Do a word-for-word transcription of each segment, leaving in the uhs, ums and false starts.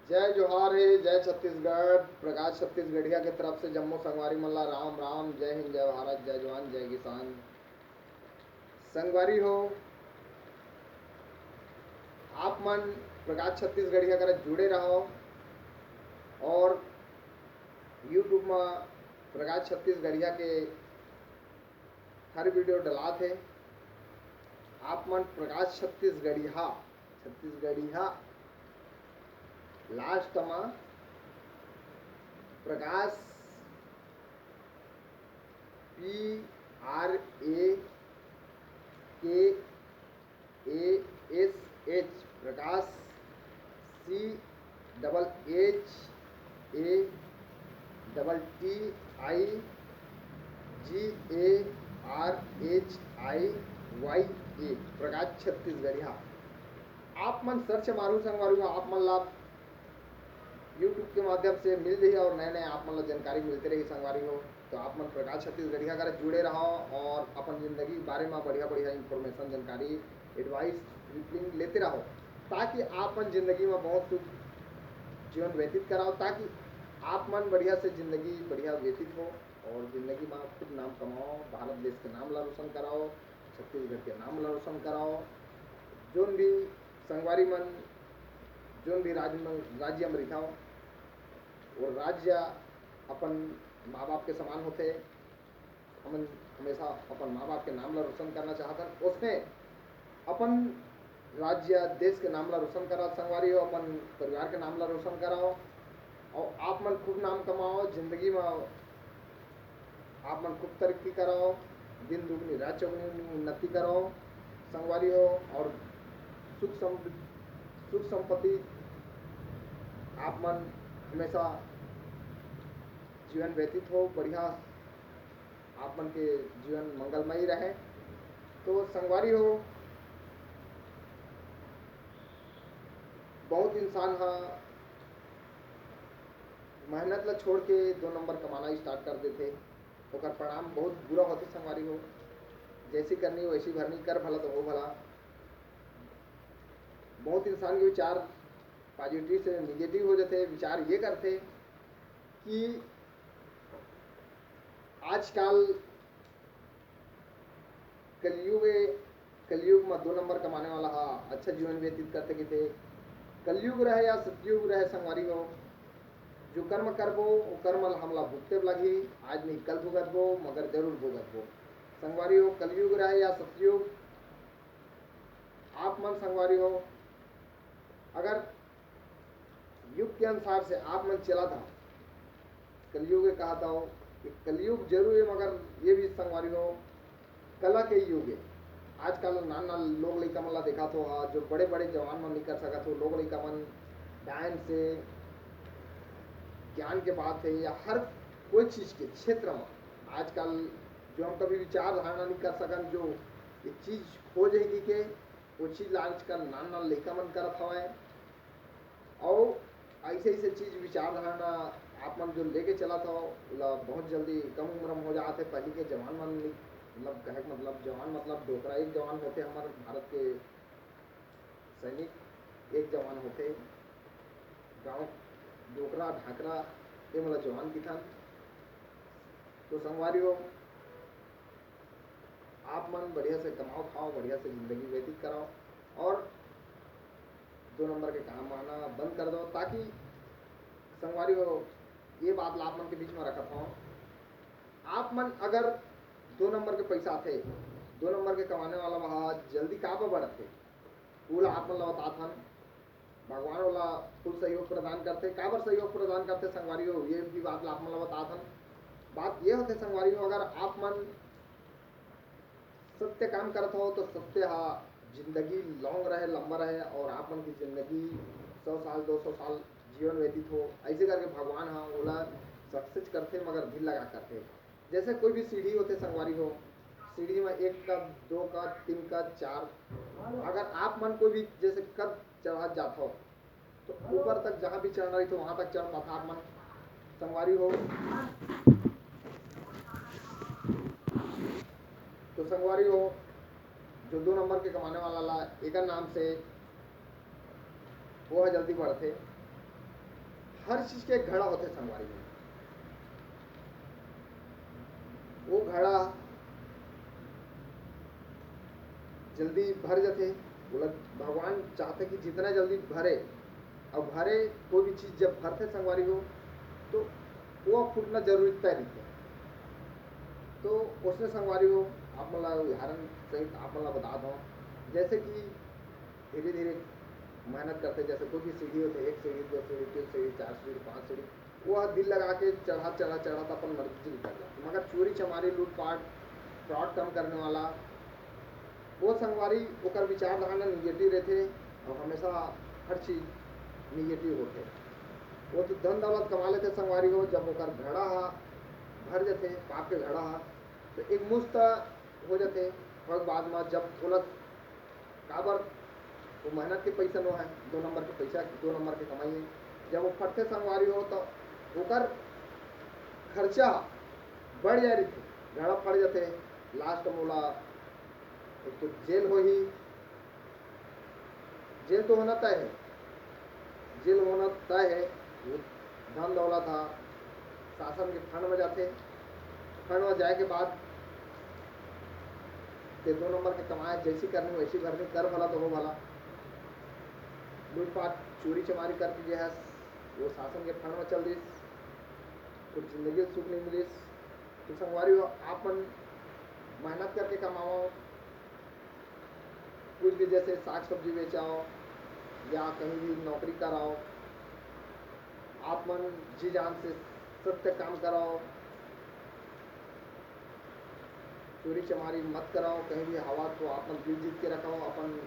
जय जोहार हे, जय छत्तीसगढ़। प्रकाश छत्तीसगढ़िया के तरफ से जम्मो संगवारी मन ला राम राम, जय हिंद, जय भारत, जय जवान, जय किसान। संगवारी हो, आप मन प्रकाश छत्तीसगढ़िया करा जुड़े रहो और YouTube म प्रकाश छत्तीसगढ़िया के हर video डलात हे। आप मन प्रकाश छत्तीसगढ़िया, छत्तीसगढ़िया last म प्रकाश, P R A K A S H, Prakash, C double H A double T I G A R H I Y A, प्रकाश छत्तीसगढ़िया। आप मन search मारू संगवारी हो, आप मन ला YouTube के माध्यम से मिल जाही और नए नए आप मन ला जानकारी मिलते रही संगवारी हो। तो आप मन प्रकाश छत्तीसगढ़िया करा जुड़े रहो और अपन जिंदगी के बारे में बढ़िया बढ़िया information, जानकारी, advice, replying लेते रहो, ताकि आप मन जिंदगी में बहुत सुख जीवन व्यतीत कराओ, ताकि आप मन बढ़िया से जिंदगी बढ़िया व्यतीत हो और जिंदगी में खूब नाम कमाओ, भारत देश के नाम ला रोशन कराओ, छत्तीसगढ़ के नाम ला रोशन कराओ। जोन भी संगवारी मन, जोन भी राज्य में, राज्य में रिथाओ, वो राज्य अपन माँ बाप के समान होथे। हमन हमेशा अपन माँ बाप के नाम ला रोशन करना चाहथन, ओसने अपन राज्य देश के नाम ला रोशन करा संगवारी हो, अपन परिवार के नाम ला रोशन कराओ और आप मन खूब नाम कमाओ जिंदगी में। आप मन खूब तरक्की कराओ, दिन दुगनी रात चौगनी उन्नति कराओ संगवारी हो। और सुख सम-, सुख संपत्ति आप मन हमेशा जीवन व्यतीत हो, बढ़िया आप मन के जीवन मंगलमय रहे। तो संगवारी हो, बहुत इंसान ह मेहनत ला छोड़ के दो नंबर कमाना start कर देथे, ओकर परिणाम बहुत बुरा होथे संगवारी हो। जैसी करनी वैसी भरनी, कर भला तो हो भला। बहुत इंसान के विचार positive से negative हो जाथे, विचार ये करथे कि आजकल कलयुग ए, कलयुग म दो नंबर कमाने वाला ह अच्छा जीवन व्यतीत करथे कहिथे। कलयुग रहे या सतयुग रहे संगवारी हो, जो कर्म करबो, वो कर्म ल हमला भुगते बर लगही। आज नहीं कल भुगतबो, मगर जरूर भुगतबो। संगवारी हो, कलयुग रहे या सतयुग, आप मन संगवारी हो, अगर युग के अनुसार से आप मन चलत हव, कलयुग ए कहत हव कि कलयुग जरूर हे, मगर ये भी संगवारी हो, कला के युग हे। आजकल नान नान लोग लइका मन ला देखत हो, जो बड़े बड़े जवान मन निकल सकत हो, लोग लइका मन डायन से ज्ञान के बात हे या हर कोई चीज के क्षेत्र में आजकल जो हम कभी विचार धारणा नहीं कर सकन, जो ये चीज हो जाएगी के, वो चीज ला आजकल नान नान लइका मन करत हवय। और ऐसे ऐसे चीज विचार धारणा आप मन जो लेके चलत हव, ओला बहुत जल्दी कम उम्र में हो जात हे। पहली के जवान मन नि-, मतलब कहे के मतलब जवान मतलब डोकरा, एक जवान होथे हमर भारत के सैनिक, एक जवान होथे गाँव डोकरा ढाकरा, ये मोला जवान किथन। तो संगवारी हो, आप मन बढ़िया से कमाओ खाओ, बढ़िया से जिंदगी व्यतीत कराओ और दो नंबर के काम आना बंद कर दो, ताकि संगवारी हो, ये बात ला आप मन के बीच में रखत हव। आप मन अगर दो नंबर के पैसा आथे, दो नंबर के कमाने वाला वह जल्दी का बर बढ़थे, ओला आप मन ला बतात हन। भगवान ओला full सहयोग प्रदान करथे। काबर सहयोग प्रदान करथे संगवारी हो, ये भी बात ला आप मन ला बतात हन। बात ये होथे संगवारी हो, अगर आप मन सत्य काम करत हो तो सत्य हा जिंदगी long रहे, लंबा रहे और आप मन की जिंदगी सौ साल, दो सौ साल जीवन व्यतीत हो। ऐसे करके भगवान हा ओला success करथे, मगर दिल लगा करथे। जैसे कोई भी सीढ़ी होथे संगवारी हो, सीढ़ी में एक कद, दो कद, तीन कद, चार, अगर आप मन कोई भी जैसे कद चढ़त जात हो, तो ऊपर तक जहाँ भी चढ़ना रही तो वहाँ तक चढ़ पाथा आप मन संगवारी हो। तो संगवारी हो, जो दो नंबर के कमाने वाला ला एकर नाम से वो ह जल्दी बढ़थे। हर चीज के एक घड़ा होथे संगवारी हो। वो घड़ा जल्दी भर जाथे, बोला भगवान चाहते कि जितना जल्दी भरे। अब भरे कोई भी चीज जब भरथे संगवारी हो, तो वो फूटना जरूरी तय रहिथे। तो उसने संगवारी हो, आप मन ला उदाहरण सहित आप मन ला बता दो, जैसे कि धीरे धीरे मेहनत करते, जैसे कोई भी सीढ़ी होते, एक सीढ़ी, दो सीढ़ी, तीन सीढ़ी, चार सीढ़ी, पाँच सीढ़ी, वो दिल लगा के चढ़ा चढ़ा चढ़ा तो अपन मर्जी निकल जाते। मगर चोरी चमारी, लूटपाट, फ्रॉड काम करने वाला, वो संगवारी ओकर विचारधारा निगेटिव रहते और हमेशा हर चीज निगेटिव होते। वो तो धन दौलत कमा लेते संगवारी हो, जब ओकर घड़ा हा भर जाते, पाप के घड़ा हा, तो एक मुश्त हो जाते। और बाद में जब बोला काबर वो मेहनत के पैसा नो है, दो नंबर के पैसा, दो नंबर के कमाई है। जब वो फटथे संगवारी हो तो ओकर खर्चा बढ़ जाए रहिथे, घड़ा फट जाथे। लास्ट मोला एक तो जेल होही, जेल तो होना तय है, जेल होना तय है। वो धन दौलत हा शासन के फंड में जाथे, फंड में जाए के बाद ते दो नंबर के कमाए, जैसी करनी वैसी भरनी, कर भला तो हो भला। लूटपाट चोरी चमारी करके जो है वो शासन के फंड में चल दिस, कुछ जिंदगी सुख नहीं मिलिस। तो संगवारी हो, आप मन मेहनत करके कमाओ, कुछ भी जैसे साग सब्जी बेचाओ या कहीं भी नौकरी कराओ, आप मन जी जान से सत्य काम कराओ, चोरी चमारी मत कराओ, कहीं भी हवा तो आप मन दिल जीत के रखाओ अपन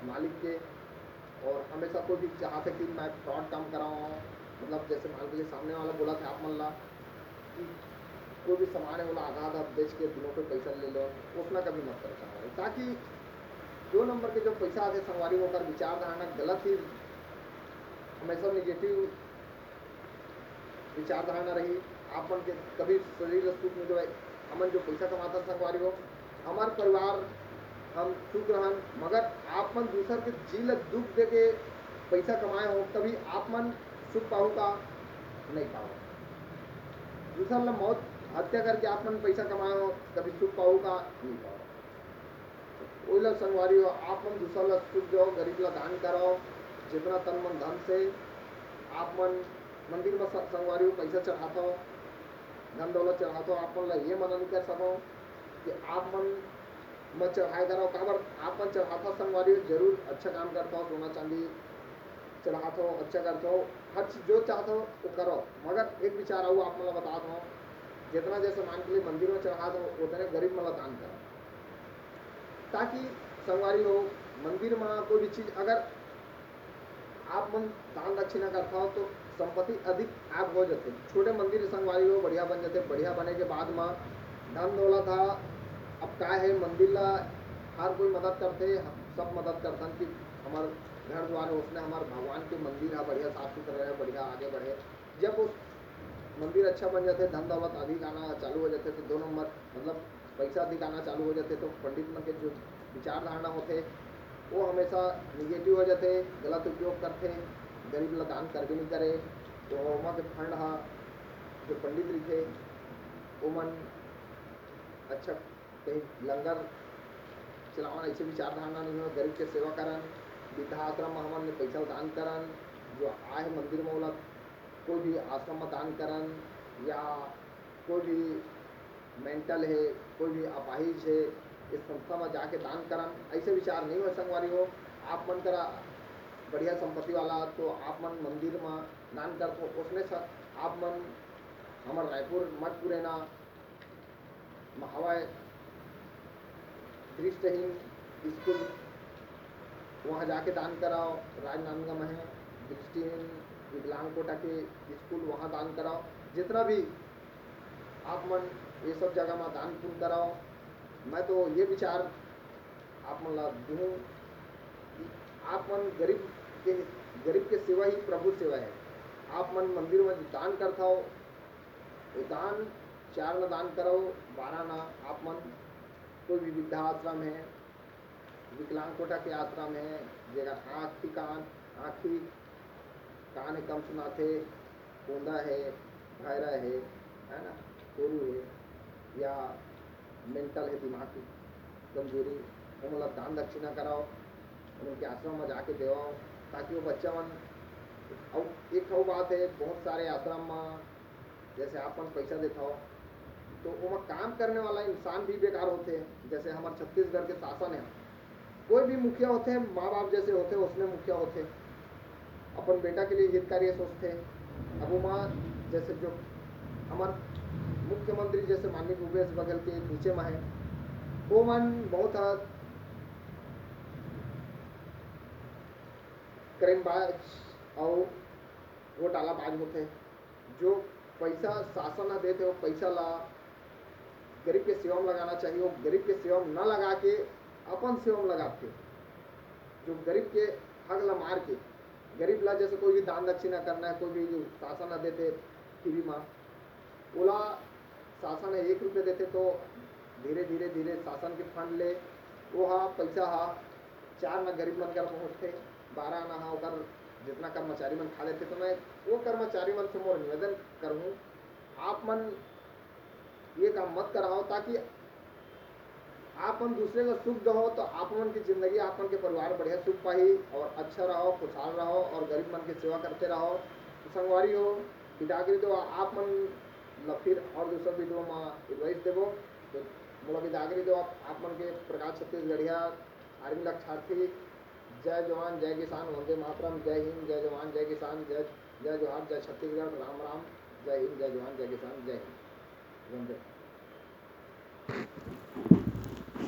मालिक के। और हमेशा कोई भी चाहते कि मैं फ्रॉड काम कराओ, मतलब जैसे मान लीजिए सामने वाला बोला था आप मन ला कि कोई भी सामान है, बोला आधा आधा बेच के दोनों पे पैसा ले लो, उसमें कभी मत करो संगवारी। ताकि दो नंबर के जो पैसा आते संगवारी, वो कर विचारधारणा गलत ही, हमेशा निगेटिव विचारधारणा रही। आप मन के कभी शरीर ला सुख नहीं देवे। हमन जो पैसा कमाता संगवारी हो, हमार परिवार हम सुख रहन, मगर आप मन दूसर के जी ला दुख दे के पैसा कमाए हो, तभी आप मन सुख पाहू का? नहीं पाओ। दूसर ला मौत, हत्या करके आप मन पैसा कमाए हो, कभी सुख पाहू का? नहीं पाओ। ओइला संगवारी हो, आप मन दूसर ला सुख दो, गरीब ला दान करो, जितना तन मन धन से। आप मन मंदिर में स-, संगवारी हो, पैसा चढ़ाथो, धन दौलत चढ़ाथो, आप मन ला ये मना नहीं कर सको कि आप मन मत चढ़ाए करो। काबर आप मन चढ़ाथो संगवारी हो, जरूर अच्छा काम करथो, सोना चांदी चढ़ाथो, अच्छा करथो, हर चीज जो चाहथो वो करो। मगर एक विचार आऊ आप मन ला बतात हूँ, जितना जैसे मान के लिए मंदिर में चढ़ाथो, उतने गरीब मन ला दान करो। ताकि संगवारी हो, मंदिर में कोई भी चीज अगर आप मन दान दक्षिणा करथो तो संपत्ति अधिक आप हो जाते। छोटे मंदिर संगवारी हो बढ़िया बन जाते, बढ़िया बने के बाद में धन दौलत हा। अब का है, मंदिर ला हर कोई मदद करते, सब मदद करथन कि हमार घर द्वार है, उसने हमार भगवान के मंदिर हा बढ़िया साफ सुथरा रहे, बढ़िया आगे बढ़े। जब वो मंदिर अच्छा बन जाते, धन दौलत अधिक आना चालू हो जाते, तो दो नंबर मतलब पैसा अधिक आना चालू हो जाते, तो पंडित मन के जो विचारधारणा होते, वो हमेशा निगेटिव हो जाते, गलत उपयोग करते, गरीब ला दान करबे नहीं करे। तो ओमा के फंड हा जो पंडित रहिथे, ओमन अच्छा कहीं लंगर चलावन, ऐसे विचारधारणा नहीं हो। गरीब के सेवा करन, वृद्धाश्रम में हमन पैसा दान करन, जो आए मंदिर में ओला कोई भी आश्रम में दान करन या कोई भी मेंटल है, कोई भी अपाहिज है, इस संस्था में जाके दान करन, ऐसे विचार नहीं हो संगवारी हो। आप मन करा बढ़िया संपत्ति वाला तो आप मन मंदिर में दान करथो, उसने स-, आप मन हमर रायपुर मठ पुरैना में हवय दृष्टिहीन स्कूल, वहाँ जाके दान कराओ। राजनांदगांव में है दृष्टिहीन विकलांग कोटा के स्कूल, वहाँ दान कराओ। जितना भी आप मन ये सब जगह में दान पुण्य कराओ। मैं तो ये विचार आप मन ला दूँ कि आप मन गरीब के, गरीब के सेवा ही प्रभु सेवा है। आप मन मंदिर में दान करथव, वो दान चार ना दान करो, बारह ना। आप मन कोई भी वृद्धाश्रम है, विकलांग कोटा के आश्रम है, जेकर आँख ही कान, आँख ही कान है, कम सुनाथे, कोंदा हे, भैरा हे, है ना, कोरू हे, या मेंटल हे, दिमाग की कमजोरी, ओमन ला दान दक्षिणा कराओ, ओमन के आश्रम में जाके देवाओ, ताकि वो बच्चा मन। अउ एक ठो बात है, बहुत सारे आश्रम में जैसे आप मन पैसा देत हव, तो ओमा काम करने वाला इंसान भी बेकार होथे। जैसे हमारे छत्तीसगढ़ के शासन है, कोई भी मुखिया होथे, माँ बाप जैसे होथे, उसने मुखिया होथे, अपन बेटा के लिए हितकारी सोचथे। अब ओमा जैसे जो हमार मुख्यमंत्री जैसे माननीय भूपेश बघेल के नीचे में है, वो मन बहुत हद क्राइमबाज और घोटालाबाज होथे। जो पैसा शासन ह देथे, वो पैसा ला गरीब के सेवा में लगाना चाहिए। वो गरीब के सेवा में न लगा के अपन सेवा में लगाथे। जो गरीब के हक ला मार के, गरीब ला जैसे कोई भी दान दक्षिणा करना है, कोई भी जो शासन ह देथे फ्री में, ओला शासन ह एक रुपये देथे, तो धीरे धीरे धीरे शासन के फंड ले वो हा पैसा हा चार ना गरीब मन कर पहुँचथे, बारह ना हा ओकर जितना कर्मचारी मन खा लेथे। तो मैं वो कर्मचारी मन से मोर निवेदन करूँ, आप मन ये काम मत कराओ, ताकि आप मन दूसरे ला सुख दहो, तो आप मन की जिंदगी, आप मन के परिवार बढ़िया सुख पाही और अच्छा रहो, खुशहाल रहो और गरीब मन की सेवा करते रहो। तो संगवारी हो, बिदागरी दो आप मन ला फिर और दूसरा वीडियो में एडवाइस देबो। तो मोला बिदागरी दो आप, आप मन के प्रकाश छत्तीसगढ़िया आर्मी लाक्षार्थी। जय जवान, जय किसान, वंदे मातरम, जय हिंद, जय जवान, जय किसान, जय, जय जोहार, जय छत्तीसगढ़, राम राम, जय हिंद, जय जवान, जय किसान, जय हिंद, वंदे।